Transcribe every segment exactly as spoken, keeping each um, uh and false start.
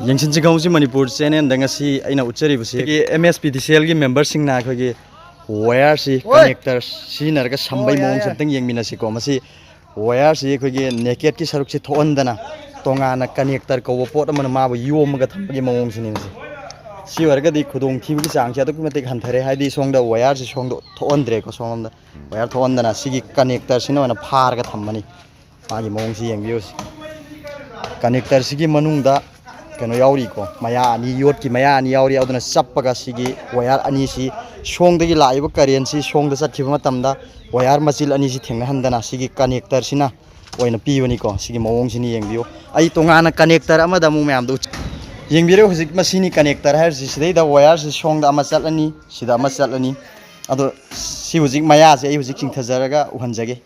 ꯌꯦꯡꯁꯤꯟꯁꯤ ꯈꯪꯍꯧꯁꯤ ꯃꯅꯤꯄꯨꯔ ꯆꯦꯅꯦꯜꯗ ꯉꯁꯤ ꯑꯩꯅ ꯎꯠꯆꯔꯤꯕꯁꯤ ꯑꯩꯈꯣꯏꯒꯤ M S P D C L ꯒꯤ ꯃꯦꯝꯕꯔꯁꯤꯡꯅ ꯑꯩꯈꯣꯏꯒꯤ ꯋꯥꯌꯔꯁꯤ ꯀꯅꯦꯛꯇꯔ ꯁꯤꯖꯤꯟꯅꯔꯒ ꯁꯝꯕꯒꯤ ꯃꯑꯣꯡꯁꯦ ꯑꯝꯇꯪ ꯌꯦꯡꯃꯤꯟꯅꯁꯤꯀꯣ꯫ ꯃꯁꯤ ꯋꯥꯌꯔꯁꯤ ꯑꯩꯈꯣꯏꯒꯤ ꯅꯦꯀꯦꯠꯀꯤ ꯁꯔꯨꯛꯁꯤ ꯊꯣꯛꯍꯟꯗꯅ ꯇꯣꯉꯥꯟꯅ ꯀꯅꯦꯛꯇꯔ ꯀꯧꯕ ꯄꯣꯠ ꯑꯃꯅ ꯃꯥꯕꯨ ꯌꯣꯝꯃꯒ ꯊꯝꯕꯒꯤ ꯃꯑꯣꯡꯁꯤꯅꯤ꯫ ꯃꯁꯤ ꯁꯤ ꯑꯣꯏꯔꯒꯗꯤ ꯈꯨꯗꯣꯡꯊꯤꯕꯒꯤ ꯆꯥꯡꯁꯤ ꯑꯗꯨꯛꯀꯤ ꯃꯇꯤꯛ ꯍꯟꯊꯔꯦ꯫ ꯍꯥꯏꯗꯤ ꯁꯣꯝꯗ ꯋꯥꯌꯔꯁꯤ ꯁꯣꯝꯗ ꯊꯣꯛꯍꯟꯗ꯭ꯔꯦꯀꯣ꯫ ꯁꯣꯝꯗ ꯋꯥꯌꯔ ꯊꯣꯛꯍꯟꯗꯅ ꯁꯤꯒꯤ ꯀꯅꯦꯛꯇꯔꯁꯤꯅ ꯑꯣꯏꯅ ꯐꯥꯔꯒ ꯊꯝꯃꯅꯤ꯫ ꯃꯥꯒꯤ ꯃꯑꯣꯡꯁꯤ ꯌꯦꯡꯕꯤꯌꯨ꯫ ꯀꯅꯦꯛꯇꯔꯁꯤꯒꯤ ꯃꯅꯨꯡꯗ ꯀꯩꯅꯣ ꯌꯥꯎꯔꯤꯀꯣ, ꯃꯌꯥ ꯑꯅꯤ, ꯌꯣꯠꯀꯤ ꯃꯌꯥ ꯑꯅꯤ ꯌꯥꯎꯔꯤ꯫ ꯑꯗꯨꯅ ꯆꯞꯄꯒ ꯁꯤꯒꯤ ꯋꯥꯌꯔ ꯑꯅꯤꯁꯤ ꯁꯣꯡꯗꯒꯤ ꯂꯥꯛꯏꯕ ꯀꯔꯦꯟꯁꯤ ꯁꯣꯡꯗ ꯆꯠꯈꯤꯕ ꯃꯇꯝꯗ ꯋꯥꯌꯔ ꯃꯆꯤꯜ ꯑꯅꯤꯁꯤ ꯊꯦꯡꯅꯍꯟꯗꯅ ꯁꯤꯒꯤ ꯀꯅꯦꯛꯇꯔꯁꯤꯅ ꯑꯣꯏꯅ ꯄꯤꯕꯅꯤꯀꯣ꯫ ꯁꯤꯒꯤ ꯃꯑꯣꯡꯁꯤꯅ ꯌꯦꯡꯕꯤꯌꯨ꯫ ꯑꯩ ꯇꯣꯉꯥꯟꯅ ꯀꯅꯦꯛꯇꯔ ꯑꯃꯗ ꯑꯃꯨꯛ ꯃꯌꯥꯝꯗ ꯎꯠ-, ꯌꯦꯡꯕꯤꯔꯦ꯫ ꯍꯧꯖꯤꯛ ꯃꯁꯤꯅꯤ ꯀꯅꯦꯛꯇꯔ ꯍꯥꯏꯔꯤꯁꯤ꯫ ꯁꯤꯗꯩꯗ ꯋꯥꯌꯔꯁꯤ ꯁꯣꯡꯗ ꯑꯃ ꯆꯠꯂꯅꯤ, ꯁꯤꯗ ꯑꯃ ꯆꯠꯂꯅꯤ꯫ ꯑꯗꯣ ꯁꯤ ꯍꯧꯖꯤꯛ ꯃꯌꯥꯁꯦ ꯑꯩ ꯍꯧꯖꯤꯛ ꯆꯤꯡꯊꯖꯔꯒ ꯎꯍꯟꯖꯒꯦ꯫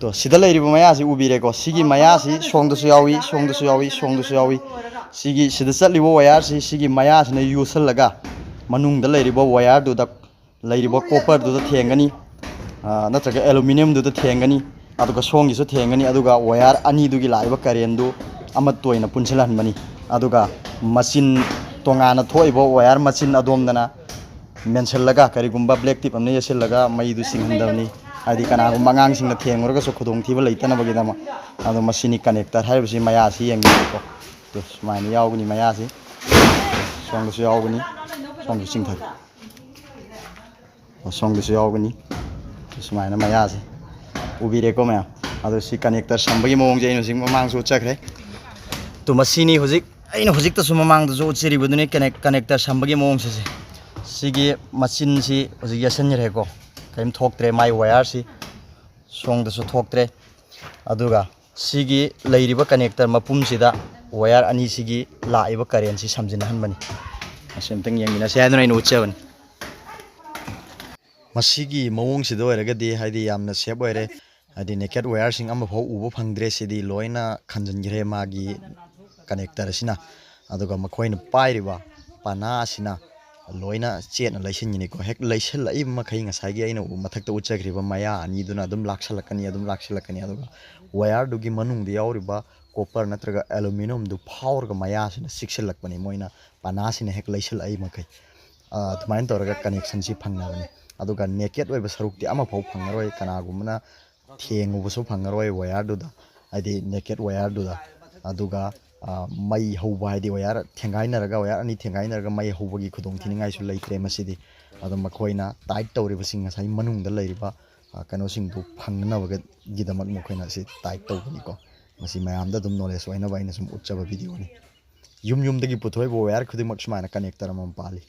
ꯇꯣ, ꯁꯤꯗ ꯂꯩꯔꯤꯕ ꯃꯌꯥꯁꯤ ꯎꯕꯤꯔꯦꯀꯣ꯫ ꯁꯤꯒꯤ ꯃꯌꯥꯁꯤ ꯁꯣꯡꯗꯁꯨ ꯌꯥꯎꯏ, ꯁꯣꯡꯗꯁꯨ ꯌꯥꯎꯏ, ꯁꯣꯡꯗꯁꯨ ꯌꯥꯎꯏ꯫ ꯁꯤꯒꯤ, ꯁꯤꯗ ꯆꯠꯂꯤꯕ ꯋꯥꯌꯔꯁꯤ ꯁꯤꯒꯤ ꯃꯌꯥꯁꯤꯅ ꯌꯣꯠꯁꯤꯜꯂꯒ ꯃꯅꯨꯡꯗ ꯂꯩꯔꯤꯕ ꯋꯥꯌꯔꯗꯨꯗ, ꯂꯩꯔꯤꯕ ꯀꯣꯄꯔꯗꯨꯗ ꯊꯦꯡꯒꯅꯤ, ꯑ, ꯅꯠꯇ꯭ꯔꯒ ꯑꯦꯂꯨꯃꯤꯅꯤꯌꯝꯗꯨꯗ ꯊꯦꯡꯒꯅꯤ, ꯑꯗꯨꯒ ꯁꯣꯡꯒꯤꯁꯨ ꯊꯦꯡꯒꯅꯤ, ꯑꯗꯨꯒ ꯋꯥꯌꯔ ꯑꯅꯤꯗꯨꯒꯤ ꯂꯥꯛꯏꯕ ꯀꯔꯦꯟꯗꯨ ꯑꯃꯠꯇ ꯑꯣꯏꯅ ꯄꯨꯟꯁꯤꯜꯍꯟꯕꯅꯤ꯫ ꯑꯗꯨꯒ ꯃꯆꯤꯟ ꯇꯣꯉꯥꯟꯅ ꯊꯣꯛꯏꯕ ꯋꯥꯌꯔ ꯃꯆꯤꯟ ꯑꯗꯣꯝꯗꯅ ꯃꯦꯟꯁꯤꯜꯂꯒ, ꯀꯔꯤꯒꯨꯝꯕ ꯕ꯭ꯂꯦꯛ ꯇꯤꯞ ꯑꯃꯅ ꯌꯦꯠꯁꯤꯜꯂꯒ ꯃꯩꯗꯨ ꯆꯤꯡꯍꯟꯗꯕꯅꯤ꯫ ꯍꯥꯏꯗꯤ ꯀꯅꯥꯒꯨꯝꯕ ꯑꯉꯥꯡꯁꯤꯡꯅ ꯊꯦꯡꯉꯨꯔꯒꯁꯨ ꯈꯨꯗꯣꯡꯊꯤꯕ ꯂꯩꯇꯅꯕꯒꯤꯗꯃꯛ꯫ ꯑꯗꯣ ꯃꯁꯤꯅꯤ ꯀꯅꯦꯛꯇꯔ ꯍꯥꯏꯔꯤꯕꯁꯤ꯫ ꯃꯌꯥꯁꯤ ꯌꯦꯡꯕꯤꯌꯨꯀꯣ꯫ ꯇꯨ, ꯁꯨꯃꯥꯏꯅ ꯌꯥꯎꯒꯅꯤ ꯃꯌꯥꯁꯤ꯫ ꯁꯣꯝꯗꯁꯨ ꯌꯥꯎꯒꯅꯤ꯫ ꯁꯣꯝꯗꯁꯨ ꯆꯤꯡꯊꯔꯦ꯫ ꯑꯣ, ꯁꯣꯝꯗꯁꯨ ꯌꯥꯎꯒꯅꯤ꯫ ꯁꯨꯃꯥꯏꯅ ꯃꯌꯥꯁꯦ ꯎꯕꯤꯔꯦꯀꯣ ꯃꯌꯥꯝ꯫ ꯑꯗꯣ ꯁꯤ ꯀꯅꯦꯛꯇꯔ ꯁꯝꯕꯒꯤ ꯃꯑꯣꯡꯁꯦ ꯑꯩꯅ ꯍꯧꯖꯤꯛ ꯃꯃꯥꯡꯁꯨ ꯎꯠꯆꯈ꯭ꯔꯦ꯫ ꯇꯨ, ꯃꯁꯤꯅꯤ ꯍꯧꯖꯤꯛ ꯑꯩꯅ ꯍꯧꯖꯤꯛꯇꯁꯨ ꯃꯃꯥꯡꯗꯁꯨ ꯎꯠꯆꯔꯤꯕꯗꯨꯅꯤ ꯀꯅꯦꯛ-, ꯀꯅꯦꯛꯇꯔ ꯁꯝꯕꯒꯤ ꯃꯑꯣꯡꯁꯦ꯫ ꯁꯤ, ꯁꯤꯒꯤ ꯃꯆꯤꯟꯁꯤ ꯍꯧꯖꯤꯛ ꯌꯦꯠꯁꯤꯟꯈ꯭ꯔꯦꯀꯣ꯫ ꯀꯔꯤꯝ ꯊꯣꯛꯇ꯭ꯔꯦ꯫ ꯃꯥꯏ ꯋꯥꯌꯔꯁꯤ ꯁꯣꯝꯗꯁꯨ ꯊꯣꯛꯇ꯭ꯔꯦ꯫ ꯑꯗꯨꯒ ꯁꯤꯒꯤ ꯂꯩꯔꯤꯕ ꯀꯅꯦꯛꯇꯔ ꯃꯄꯨꯝꯁꯤꯗ ꯋꯥꯌꯔ ꯑꯅꯤꯁꯤꯒꯤ ꯂꯥꯛꯏꯕ ꯀꯔꯦꯟꯁꯤ ꯁꯝꯖꯤꯟꯅꯍꯟꯕꯅꯤ꯫ ꯃꯁꯤ ꯑꯝꯇꯪ ꯌꯦꯡꯃꯤꯟꯅꯁꯤ ꯍꯥꯏꯗꯨꯅ ꯑꯩꯅ ꯎꯠꯆꯕꯅꯤ꯫ ꯃꯁꯤꯒꯤ ꯃꯑꯣꯡꯁꯤꯗ ꯑꯣꯏꯔꯒꯗꯤ ꯍꯥꯏꯗꯤ ꯌꯥꯝꯅ ꯁꯦꯞ ꯑꯣꯏꯔꯦ꯫ ꯍꯥꯏꯗꯤ ꯅꯦꯀꯦꯠ ꯋꯥꯌꯔꯁꯤꯡ ꯑꯃꯐꯥꯎ ꯎꯕ ꯐꯪꯗ꯭ꯔꯦ꯫ ꯁꯤꯗꯤ ꯂꯣꯏꯅ ꯈꯟꯖꯤꯟꯈ꯭ꯔꯦ ꯃꯥꯒꯤ ꯀꯅꯦꯛꯇꯔ ꯑꯁꯤꯅ꯫ ꯑꯗꯨꯒ ꯃꯈꯣꯏꯅ ꯄꯥꯏꯔꯤꯕ ꯄꯅꯥ ꯑꯁꯤꯅ ꯂꯣꯏꯅ ꯆꯦꯠꯅ ꯂꯩꯁꯤꯟꯒꯅꯤꯀꯣ꯫ ꯍꯦꯛ ꯂꯩꯁꯤꯜꯂꯛꯏꯕ ꯃꯈꯩ ꯉꯁꯥꯏꯒꯤ ꯑꯩꯅ ꯎ-, ꯃꯊꯛꯇ ꯎꯠꯆꯈ꯭ꯔꯤꯕ ꯃꯌꯥ ꯑꯅꯤꯗꯨꯅ ꯑꯗꯨꯝ ꯂꯥꯛꯁꯜꯂꯛꯀꯅꯤ, ꯑꯗꯨꯝ ꯂꯥꯛꯁꯤꯜꯂꯛꯀꯅꯤ꯫ ꯑꯗꯨꯒ ꯋꯥꯌꯔꯗꯨꯒꯤ ꯃꯅꯨꯡꯗ ꯌꯥꯎꯔꯤꯕ copper ꯅꯠꯇ꯭ꯔꯒ aluminiumꯗꯨ ꯐꯥꯎꯔꯒ ꯃꯌꯥꯁꯤꯅ ꯆꯤꯛꯁꯤꯜꯂꯛꯄꯅꯤ, ꯃꯣꯏꯅ ꯄꯅꯥꯁꯤꯅ ꯍꯦꯛ ꯂꯩꯁꯤꯜꯂꯛꯏ ꯃꯈꯩ꯫ ꯑꯗꯨꯃꯥꯏꯅ ꯇꯧꯔꯒ connectionꯁꯤ ꯐꯪꯅꯕꯅꯤ꯫ ꯑꯗꯨꯒ naked ꯑꯣꯏꯕ ꯁꯔꯨꯛꯇꯤ ꯑꯃꯐꯥꯎ ꯐꯪꯉꯔꯣꯏ꯫ ꯀꯅꯥꯒꯨꯝꯕꯅ ꯊꯦꯡꯉꯨꯕꯁꯨ ꯐꯪꯉꯔꯣꯏ wireꯗꯨꯗ, ꯍꯥꯏꯗꯤ naked wireꯗꯨꯗ꯫ ꯑꯗꯨꯒ ꯃꯩ ꯍꯧꯕ ꯍꯥꯏꯗꯤ wire ꯊꯦꯡꯒꯥꯏꯅꯔꯒ, wire ꯑꯅꯤ ꯊꯦꯡꯒꯥꯏꯅꯔꯒ ꯃꯩ ꯍꯧꯕꯒꯤ ꯈꯨꯗꯣꯡꯊꯤꯅꯤꯡꯉꯥꯏꯁꯨ ꯂꯩꯇ꯭ꯔꯦ ꯃꯁꯤꯗꯤ꯫ ꯑꯗꯣ ꯃꯈꯣꯏꯅ tight ꯇꯧꯔꯤꯕꯁꯤꯡ, ꯉꯁꯥꯏ ꯃꯅꯨꯡꯗ ꯂꯩꯔꯤꯕ ꯀꯩꯅꯣꯁꯤꯡꯗꯨ ꯐꯪꯅꯅꯕꯒꯤꯗꯃꯛ ꯃꯈꯣꯏꯅ ꯑꯁꯤ tight ꯇꯧꯕꯅꯤꯀꯣ꯫ ꯃꯁꯤ ꯃꯌꯥꯝꯗ ꯑꯗꯨꯝ knowledge ꯑꯣꯏꯅꯕ ꯑꯩꯅ ꯁꯨꯝ ꯎꯠꯆꯕ videoꯅꯤ꯫ ꯌꯨꯝ ꯌꯨꯝꯗꯒꯤ ꯄꯨꯊꯣꯛꯏꯕ wire ꯈꯨꯗꯤꯡꯃꯛ ꯁꯨꯃꯥꯏꯅ connector ꯑꯃꯃꯝ ꯄꯥꯜꯂꯤ꯫